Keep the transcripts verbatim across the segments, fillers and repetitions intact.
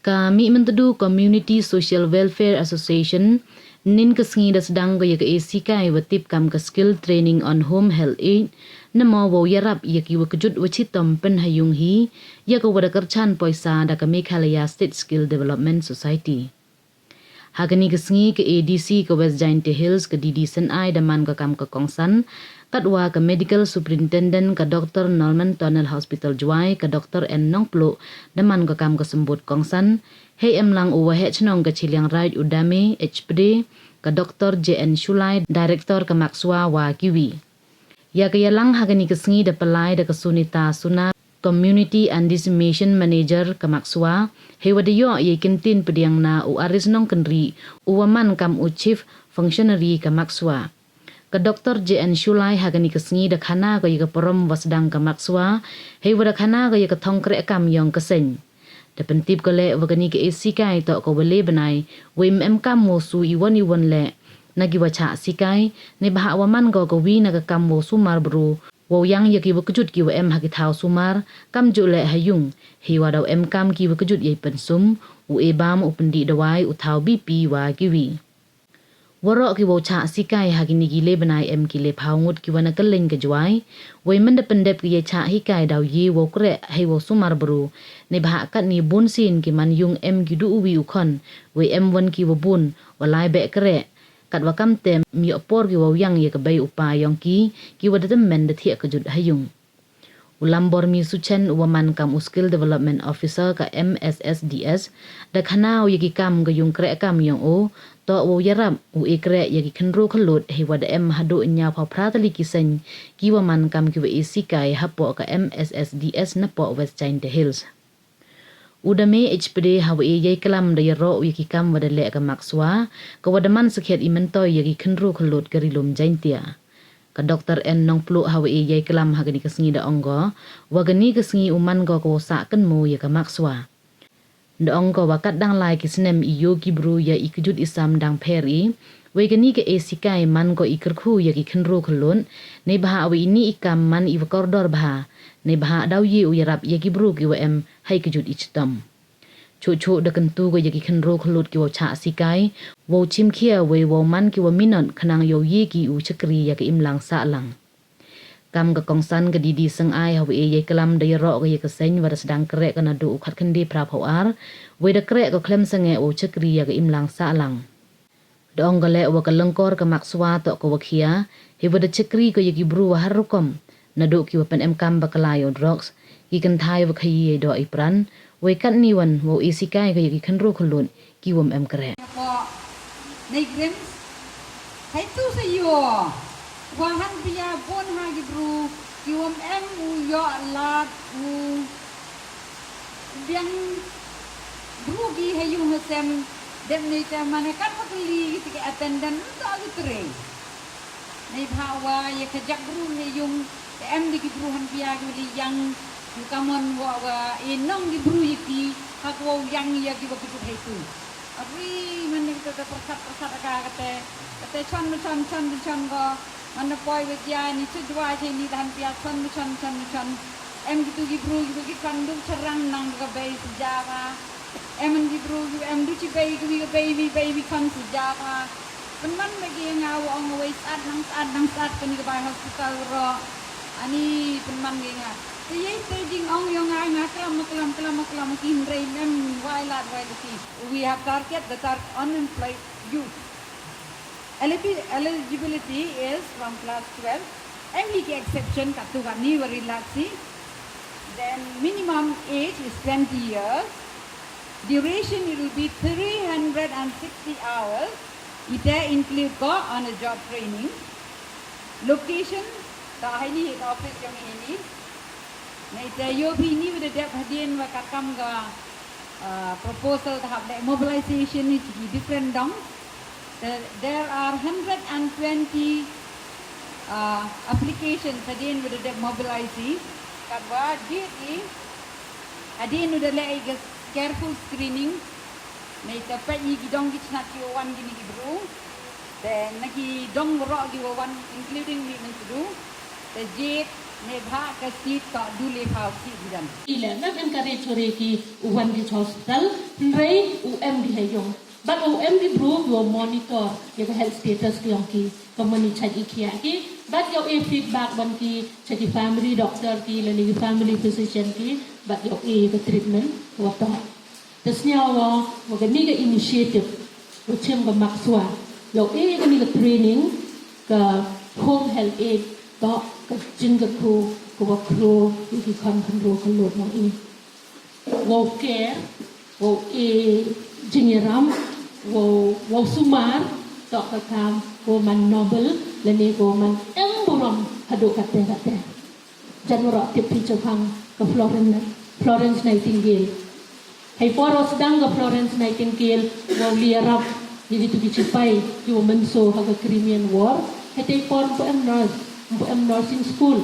Ka Mihmyntdu Community Social Welfare Association, nin ka sngi da sdang ko ya ka esikai wa tip kam ka Skill Training on Home Health Aid, namo wow yarap ya ki wa kjut wa chitom pynhayung hi, ya ka wa da kyrchan poisa da ka Meghalaya State Skill Development Society. Ha kani ka sngi ka A D C ka West Jaintia Hills ka D D Synai da man ka kam ka kongsan, katwa ka Medical Superintendent ka Doctor Norman Tunnel Hospital Jowai ka Doctor N Nongpluh da man ka kam ka symbud kongsan, hei em lang u wa heh chnong ka Chilliangraij u Dame H Pde, ka Doctor J N Shulai, Director ka MACSWA wa kiwi. Ya ka yalang ha kani ka sngi da pynlai da ka Sunita Suna, Community and Dissemination Manager ka MACSWA, hei wa da yoh ya i kyntien pdiang na u Aris Nongkynrih, u wa man kam u Chief Functionary ka MACSWA. Ka Doctor J N Shulai ha kani ka sngi da khana ko ya ka parom wa sdang ka MACSWA, hei wa da khana ko ya ka thong kreh kam yong ka seng. Da pyntip ko leh wa kani ka esikai toh ka wa le bnai, wei ym em kam wow su iwon iwon leh na ki wa chah sikai, neibhah wa man ko ka wi na ka kam wow sumar bru, wow yang ya ki wa kjut ki wa em ha ki thaw sumar, kamjooh leh ha yung, hei wa daw em kam ki wa kjut ya i pynsum, u e bam, u pyndih dawai, u thaw B P wa kiwi. Waroh ki wow chah sikai ha kini ki le bnai em ki le phaw ngut ki wa na kylleng ka Jowai, wei mynda pyndep ki ya chah hikai daw ye wow kreh hei wow sumar bru, neibhah katni bun sien ki man yung em ki du u wi u khon, wei em wan ki wa bun, wa lai beh kreh, katwa kamte ym yoh por ki wow yang ya ka bei u pa yong ki, ki wa da tymmen da thiah kjut ha yung. U Lambormi Suchen u wa man kam u Skill Development Officer ka M S S D S, da khana u ya ki kam ka yung kreh kam yong u, toh wow yarap u e kreh ya ki khynroo khyllood hei wa da em haduh ynñiaw phaw phra tylli ki seng ki wa man kam ki wa esikai hapoh ka M S S D S napoh West Jaintia Hills. U Dame H Pde ha wa e yei klam da yaroh u ya ki kam wa da leh ka MACSWA, ka wa da man sakhiat i myntoi ya ki khynroo khyllood ka Ri Lum Jaintia. Ka Doctor N Nongpluh ha wa e yei klam ha kani ka sngi da ong ko, wa kani ka sngi u man ko ka wow sah kynmoo ya ka MACSWA. Da ong ko wa kat dang lai ki snem i yoh ki bru ya i kjut i sam dang pher i, wei kani ka esikai man ko i kyrkhu ya ki khynroo khyllood, neibhah wa ini i kam man i wa kordor bha, neibhah daw ye u yarap ya ki bru ki wa em hei kjut i chitom. Chuh chuh da kyntu ko ya ki khynroo khyllood ki wow chah sikai, wow chimkhia wei wow man ki wa minot khnang yow ye ki u chakri ya ka imlang sahlang. Kam ka kongsan ka D D Synai ha wa e yei klam da yaroh ka ya ka seng wa da sdang kreh ka naduh u khat khyndai phra phaw ar, wei da kreh ka khlem sangeh wow chakri ya ka imlang sahlang. Da ong ka leh wa ka lyngkor ka MACSWA toh ka wa khia, hei wa da chakri ko ya ki bru wa har rukom, naduh ki wa pynemkam bakla ya u drugs, ki kynthai wa khayi ya i doh i pran, wei katni wan wow esikai ko ya ki khynroo khyllood ki wa ym em kreh. Ko nei grims, hei tu sa yo, wa han bia bun ha ki bru, ki wa ym em u yoh lad u biang bru ki ha yung ha sem, dep neite mane kat wa kylli ki ti ki attendant toh ki trei. Neibhah wa ya ka jak bru ha yung, te em di ki bru han bia ki wa li yang, yu kamon wa wa e nong ki bru ya ki, ha ka wow yang ya ki wa ki bru hei tu. Ari, man ni kata pyrkhat pyrkhat aka kate, kate chon ba chon, chon ba chon ko, man na poi wa jia ni chudwa che ni dahan pia chon ba chon, chon ba chon. Em kitu ki bru ki wa ki kan du charang nang ka bei sejaba. Em ki bru ki em du chi bei ki wi ka bei wi bei wi kan sejaba. Pynman ba ki nga wa ong wei sat nang sat nang sat kani ka bai hospital ro. Ani pynman ki nga. Te yei te jingong yong nga nga klam klam klam klam ki hynrei em wai lad wai lad ki. We have target the tar-, unemployed youth. Elibi-, eligibility is from class twelve. Em hi ki exception katu kani wa relaxi. Then minimum age is twenty years. Duration it will be three hundred and sixty hours. Ite include ko on a job training. Location, ta haini hi ka office yong haini. Neite yoh phi ini wa da dep hadien wa katkam ka, uh, proposal ta hap leh mobilization ni chi ki different dong. There, there are hundred and twenty, uh, applications hadien wa da dep mobilize i. Katwa jied i hadien wa da leh i ka careful screening. Neite peit i ki dong ki chnat ki wa wan kini ki bru. Te na ki dong waroh ki wa wan including Mihmyntdu. Te jied Neibhah ka seat toh du le phaw seat hi dan. I le, nang encourage re ki u wan ki cha hospital, hynrei u em ki ha yung. Bad u em ki bru ki wa monitor ya ka health status ki yong ki, ka mani chait i khiah ki, bad yow e feedback wan ki cha ki family doctor ki, lane ki family physician ki, bad yow e ka treatment wa toh. Te sñiaw wa, wa kani ka initiative, wa chim ka MCSWA, yow e kani ka training, ka home health aide, toh ka jingkyrkhu ka wa khroo ya ki khon khynroo khyllood yong i. Wow care, wow e jingyarap, wow, wow sumar, toh ka kam ka wa man noble, lane ka wa man em burom hadooh katte katte. Jan waroh tip phi chaphang ka Florence, Florence Nightingale. Hei por wa sdang ka Florence Nightingale wow li yarap ya kitu ki chipai ki wa mynsaw ha ka Crimean War, hei tei por ym pu em nurse, ym pu em nursing school.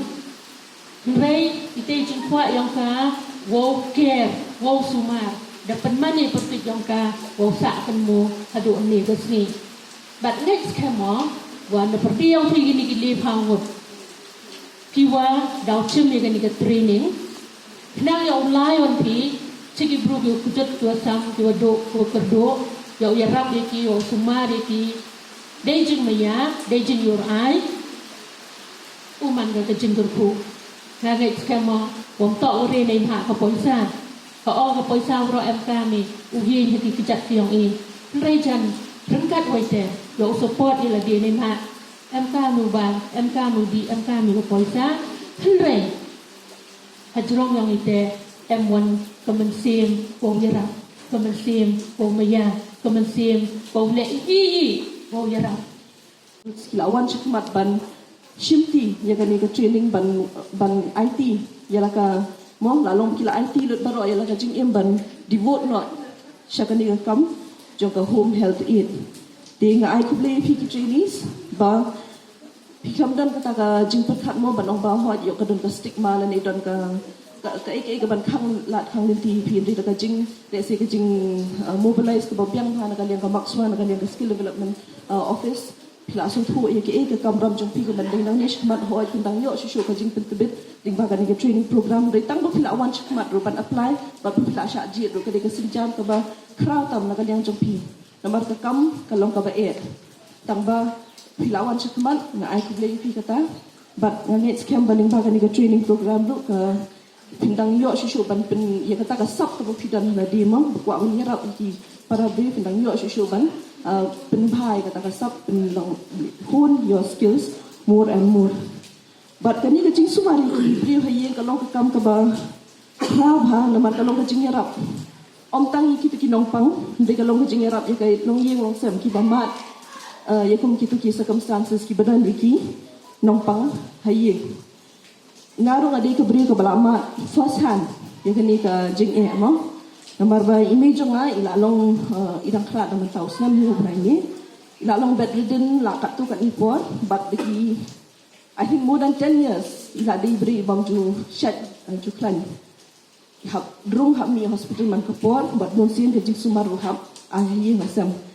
Hynrei itei jingkwah yong ka wow care, wow sumar, da pynman ya i pyrtuid yong ka wow sah kynmoo hadooh ynne ka sngi. Bad ngait skhem o wa na pyrdi yong phi kini ki le phaw ngut ki wa daw chim ya kani ka training, khnang yow lai wan phi cha ki bru ki wa kjut, ki wa sam, ki wa duk, ki wa kyrduh, yow yarap ya ki, yow sumar ya ki. Dei jingmaya, dei jingyur ai, u man ka ka jingkyrkhu. Nga ngait skhem o wa ym toh u re neibhah ka poisa. Ka o ka poisa waroh em ka mi u yeng ha ki kjat ki yong i. Hynrei jan ryngkat wei te, yow support i lade neibhah em ka mi u bai, em ka mi u dih, em ka mi u poisa. Hynrei hajrong yong i te em wan ka mynsiem wow yarap, ka mynsiem wow maya, ka mynsiem wow leh i i wow yarap. Ki la wan chakhmat ban shimti ya kani ka training ban, ban aiti ya la ka, mo, la long ki la aiti lut baroh ya la ka jingim ban devote noh sha kani ka kam jong ka home health aide. Te nga ai khublei phi ki trainees ba phi khlem don kata ka jingpyrkhat, mo, ban ong ba hoi yow ka don ka stigma lane don ka, ka, ka, ka, ka ban khang lad khang lynti phi, hynrei da ka jing, let's say, ka jing, uh, mobilize ka ba biang bha na ka liang ka MCSWA, na ka liang ka skill development, uh, office. Phi la sngewthuh ya ka, eh, ka kamram jong phi ka ban dei nangne shakhmat, hoi phin dang yoh shuh shuh ka jingpyntbit lyngba kani ka training program. Dei tang ba phi la wan shakhmat ruh ban apply, ba phi la shah jied ruh, ka dei ka sienjam ka ba khraw tam na ka liang jong phi. Namar ka kam ka long ka ba eh. Tang ba phi la wan shakhmat, nga ai khublei phi kata. Bad nga ngeit skhem ba lyngba kani ka training program ruh ka phin dang yoh shuh shuh ban pyn ya kata ka sap ka ba phi don ha lade, mo, ba kwah ban yarap ki para briew, phin dang yoh shuh shuh ban, ah, pynbha ya kata ka sap, pynlong, hone your skills more and more. Bad kani ka jingsumar ya ki briew ha ïing ka long ka kam ka ba khraw bha, namar ka long ka jingyarap. Ym tang ya kitu ki nongpang, hynrei ka long ka jingyarap ya ka nongïing nongsem ki ba mad, eh, ya kum kitu ki circumstances ki ba don ya ki nongpang ha ïing. Nga ruh nga dei ka briew ka ba la mad first hand ya kani ka jingeh, mo. Namar ba i mei jong nga i la long, eh, i dang khlad da mynta u snem hi u bnai ni. I la long bedridden la katto katni por, bad da ki, I think, more than ten years i la dei briew i bym ju shet, eh, ju khlaiñ. Hap rung hap mih hospital man ka por, bad bun sien ka jingsumar ruh hap, ah, ha ïing ha sem.